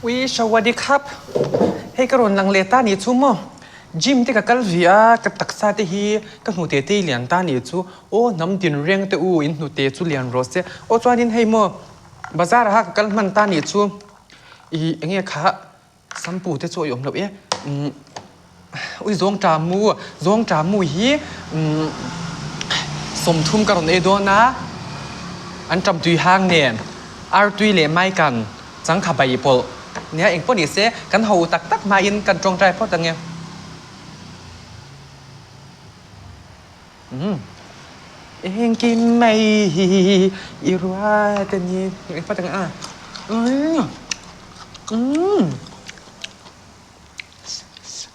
Ui Shawadi khap, hei ka rawn lang leh ta nih chu maw? Gym te ka kal ve a, ka taksa te hi ka hnute te lian ta nih chu. Aw hnam din reng te u, in hnute chu lian rawh se. Aw chuanin hei maw bazar ah kha ka kal hman ta nih chu. Ih enge kha Sampu te chu a awm loh e. Umm ui zawng ṭa mu, zawng ṭa mu hi umm 30 ka rawn ei dawn a, an ṭam tui hang nen artui leh maikan changkha bai pawlh nia eng pawh ni se kan ho tak tak hmain kan ṭawngṭai phawt ang e. Umm engkim mai hi i ruat a ni eng phawt ang a umm. Umm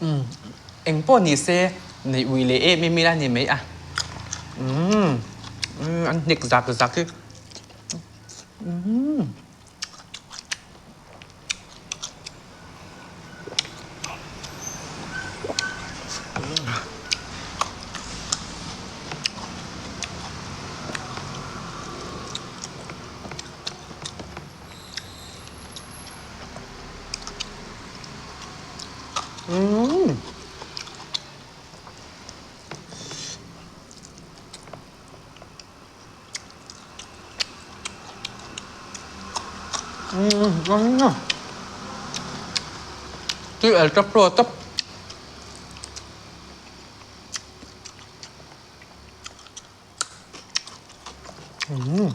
umm eng pawh ni se nei ui leh em em ila ni mai a umm an hnek zak zak hi umm. Umm. Umm. Tui el tap rawh tap. Umm.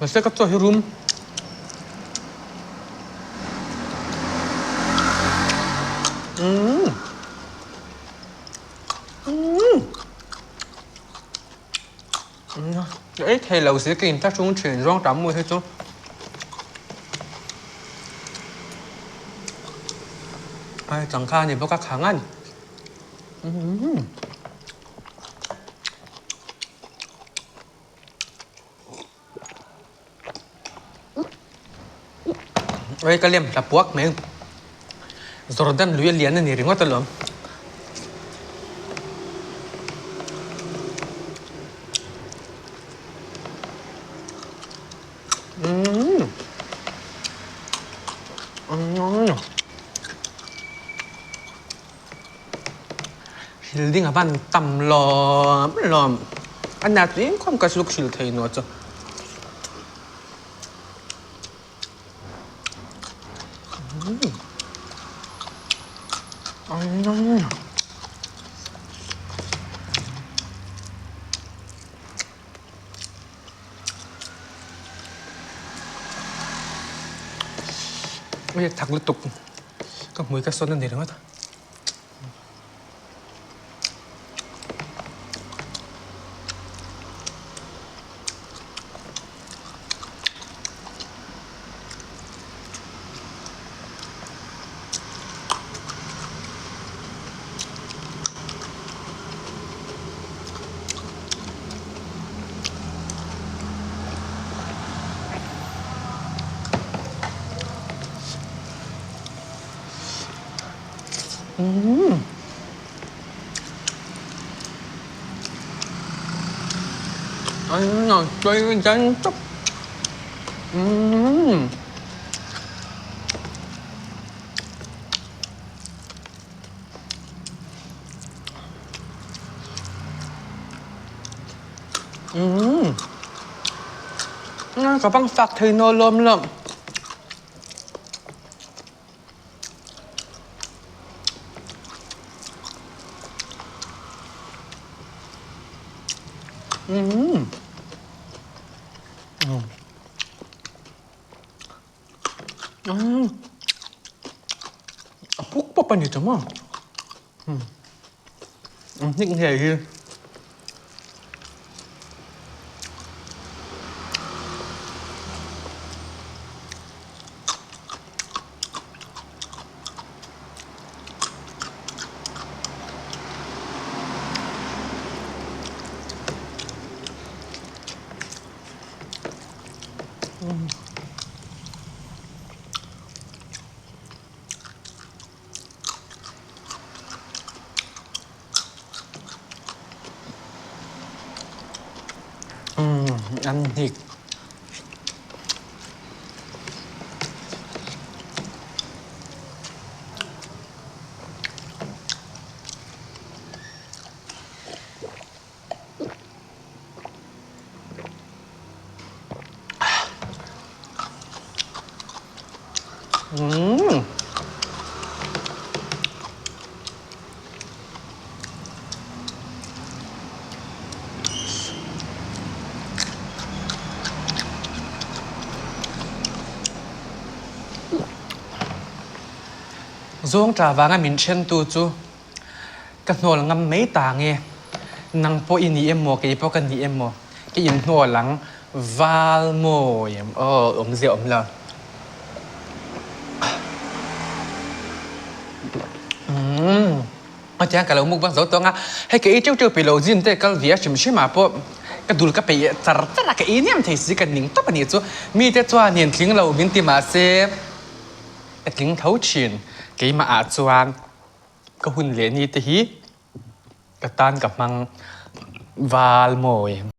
Mahse ka chaw hi rum. Umm. Umm. Ka ei thei lo si ka inthlahrung thin zawng tam mawi hi chu. Ai changkha a ni bawk a khang a ni. Umm. Oi ka lem hla puak mai Jordan lui a lian a ni ringawt alawm. Umm. Umm. Thil ding a van tam lawm lawm. A nat in khawm ka zuk hril thei nuah chu. Ui thak lutuk ka hmui ka sawn a ni ringawt a. Umm. An a tui dan tawp. Umm. Umm. Ka bang fak thei naw lawm lawm. Umm. Umm. Umm. A puk pawp a ni ta maw? Umm. Hnik hei hi. Umm an hnik. Umm. Zawngṭah vanga min ṭhentu chu ka hnawl ngam mai ta nge? Nang pawh i ni em maw, kei pawh ka ni em maw? Ka inhnawl ang val mawi em? Aw, awmzia awm lo. Umm, hetiang ka lo mukbang zo tawng a, hei ka ei teuh teuh peih lo gym te kal ve a hrim hrim ah pawh ka dul ka peih char char a, ka ei niam thei si ka ning tawp a nih chu. Mite chuan in tling lo min ti mah se ka tling tho thin, keimah ah chuan ka hun leh ni te hi ka tan ka hmang val mawi.